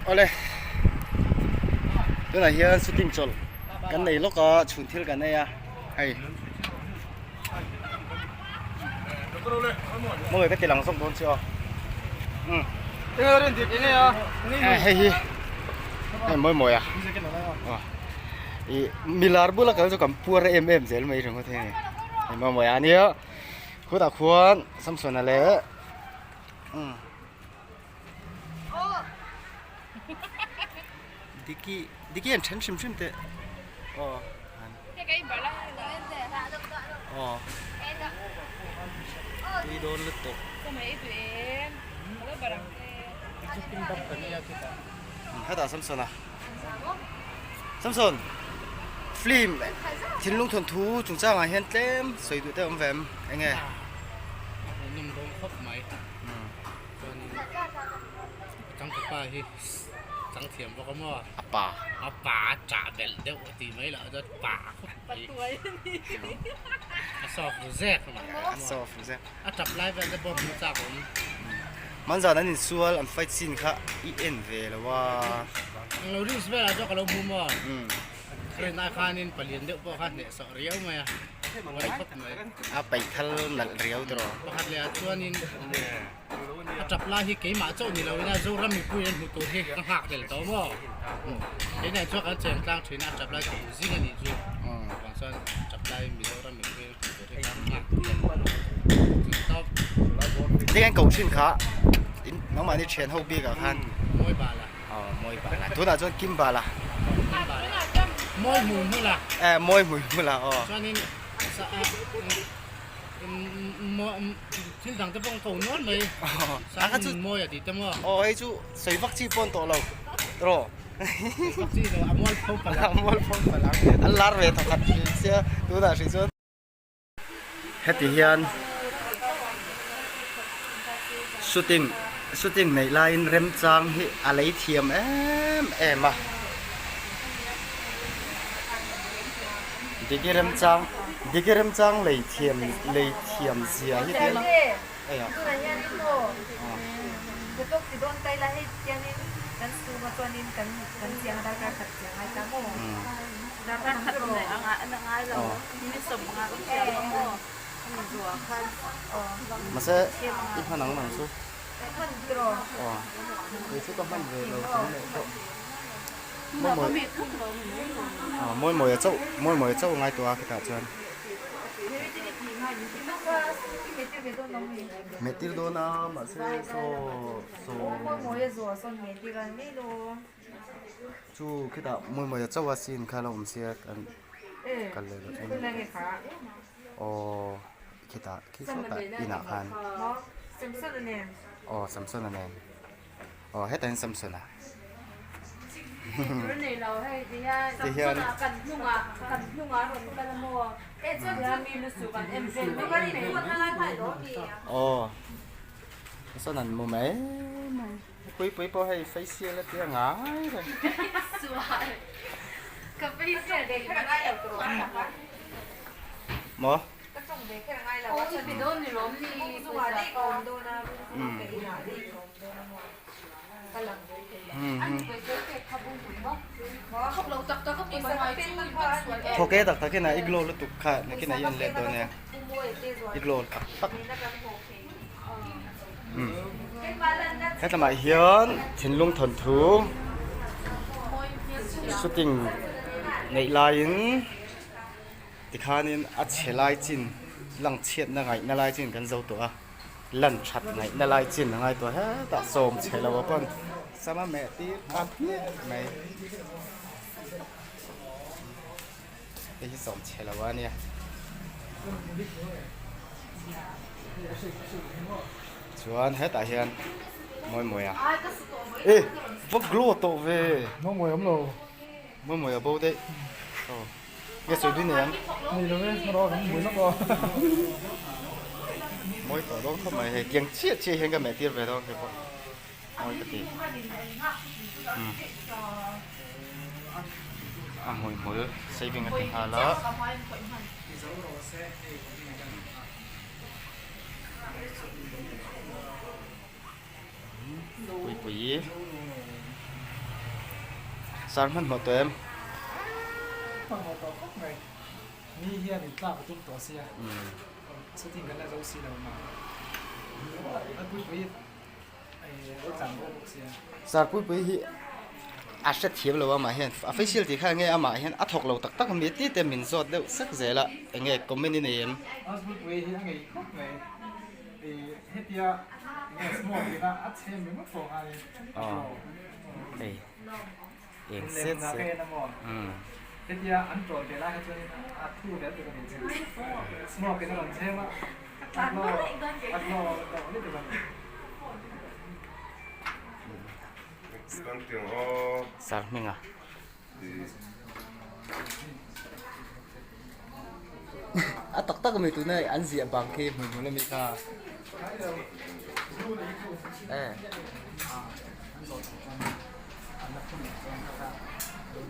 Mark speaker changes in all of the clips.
Speaker 1: Awle tunah hian shooting chawlh kan nei lawk a chhun thil kan ei a hei mawi ka ti lang zawk dawn chu aw umm hei hi hei mawi mawi a ih milar bula kal chu kan puar em em zel mai ringawt hei hei mawi mawi a nia khutah khuan Samsona leh umm. Diki Diki an then hrim hrim teh aw aw tui dawn lutuk hetah Samson a Samson film thinlung thawnthu chungchangah hian tlem sawi duh te awm ve em eng nge.
Speaker 2: Chuanin a changtupa hi chang thiam bawk a maw?
Speaker 1: A pa.
Speaker 2: A pa a chah belh deuh a tih mai loh chuan pa khawp mai. A soft ru zek a mai.
Speaker 1: A soft ru zek.
Speaker 2: A tap lai vel te pawh hmuh chak awm.
Speaker 1: Manzan an insual an fight scene kha i en ve lo a.
Speaker 2: Englo reels velah chuan ka lo hmu maw? Rinai khanin palian deuh pawh kha hnehsawh riau mai a.
Speaker 1: A paihthal nalh riau tawh.
Speaker 2: Pakhat leh ah chuanin a tap lai hi keimah chauh ni loin a Zoram mipui an hmu tur hi ka nghak tel tawh maw? Keinah chuan kan cheng tlang thin a, a tap lai ka hmu zing a nih chu. Chuvang chuan tap lai Mizoram mipui an hmu tur hi ka nghak tel chu tawp.
Speaker 1: Heng an koh thin kha nangmahni thian ho bik ah khan.
Speaker 2: Mawi bal a.
Speaker 1: Aw mawi bal a. Tunah chuan kim bal a.
Speaker 2: Kim bal a. Mawi hmui hmul a.
Speaker 1: Eh mawi hmui hmul a aw.
Speaker 2: Chuanin thil dang te pawh an ko nual mai. Sang mawi a tih te maw.
Speaker 1: Aw hei chu sawi vak chi pawh an tawh lo. Tawh.
Speaker 2: Sawi vak chi lo a mual pho palh ang.
Speaker 1: A mual pho palh ang. An lar ve thawkhat sia tunah hrih chuan. Heti hian shooting shooting neih laiin remchang hi a lei thiam em em a diki remchang diki remchang lei thiam lei thiam zia hi tiang hei a Mahse i hman ang nang chu aw kei chu ka hman ve lo tun leh pawh mawi mawi mawi mawi a chauh mawi mawi a chauh ngai tawh a khitah chuan meh tir dawn a mahse saw saw Chu khitah mawi mawi a chauh a scene kha a lo awm sia kan kal leh loh chuan aw khitah khi sawtah inah khan aw Samsona nen aw hetah hian Samsona tihian aw Samsona an mu mai mai. Pui pui pawh hei facial a tia ngai reng. Maw? Thawk e tak takin a i glow lutuk kha nakin a i en let dawn e. I glow tak tak. Hetlangah hian thinlung thawnthu shooting neih laiin tikhanin a chhe lai chin lang chhiatna ngaihna lai chin kan zo tawh a lan that ngaihna lai chin a ngai tawh hetah sawm chhe lo a pawn sama meh tir nghal hmiah mai hei hi sawm chhe lo a nia. Chuan hetah hian mawi mawi a e va glow tawh ve
Speaker 3: mawi mawi awm lo
Speaker 1: mawi mawi a bo daih aw nge sawi dun nei ang
Speaker 3: nei lo e hmaraw kan hmui lawk aw
Speaker 1: mawi tawh dawn khawp mai hei tiang chiah chiah hian ka meh tir ve dawn hei pawh mawi ka ti umm a hmuihmul saving a ti nghal a. Puipui. Sar hmanhmawh tawh em?
Speaker 3: Hmanhmawh tawh khawp mai. Mi hian in tlak a tum tawh sia. Shooting kan la zo si lo mah. A puipui lo tlan bawk bawk sia.
Speaker 1: Sar puipui hi a hre thiam lo amah hian a facial tih kha enge amah hian a thawk lo tak tak ami ti te min zawt deuh sek zel a enge comment i nei em?
Speaker 3: A puipui hi a ngei khawp mai. Hetia enge smoke ina a chhem ringawt pawh ngai a tlo.
Speaker 1: Hei eng set set
Speaker 3: hetia an tawn ve lai kha chuan a thu ve tuk a ni chu smoke in a rawn chhem a a hlo a hlo lo lutuk a ni.
Speaker 1: Sar hminga a tak tak ami tuna an ziah bang khi hmuh hmuh lami kha e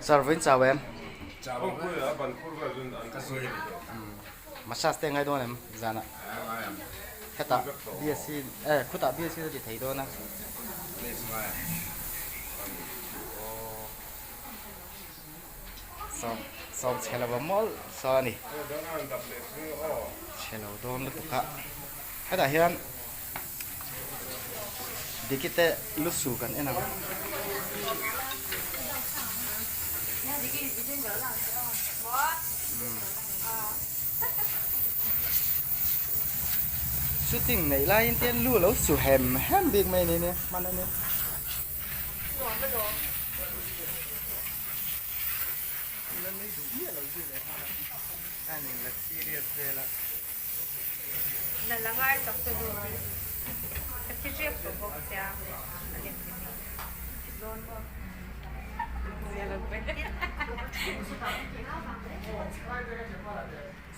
Speaker 1: Sir vawiin chau em? Massage te ngai dawn em zanah? Hetah BSc e khutah BSc a ti thei dawn a. Sawm sawm chhe lo a mawlh saw a ni. Chhe lo dawn lutuk a. Hetah hian Diki te lu su kan en ang. Shooting neih laiin te lu a lo su hem hem bik mai a ni nia hman a nia.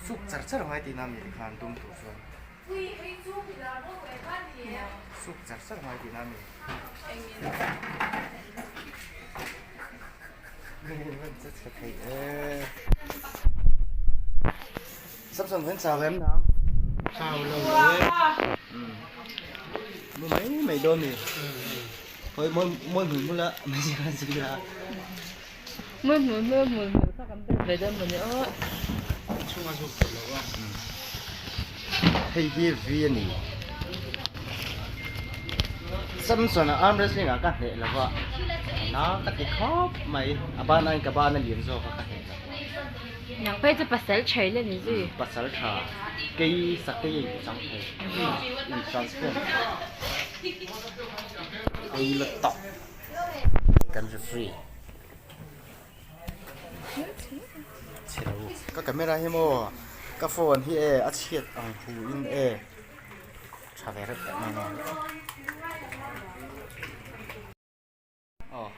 Speaker 1: Suk char char ngai tihna mi tikhan tum tur chuan suk char char ngai tihna mi. Samson hian chau em nang?
Speaker 2: Chau lo lo e.
Speaker 1: Mu mai mai dawn ni. Hoi moi moi hmun hmula mai zia kan zui la.
Speaker 4: Moi hmun hmula hmun hmul kha kan bet ve dawn mawni aw.
Speaker 2: Chhunga zuk tawh lo a.
Speaker 1: Hei hi V a ni. Samson a arm wrestling ah ka hneh lo va, na ka ti khawp mai. A ban aiin ka ban a lian zawk a ka hneh lo.
Speaker 4: Nang phei chu pasal tha ila ni zui.
Speaker 1: Pasal tha kei sakei a inchang thei, in transform thei. Kei la tak kan referee. Chhe lo ka camera hi maw ka phone hi e a chhiat ang hu in e tha ve reuh tak mai nia aw.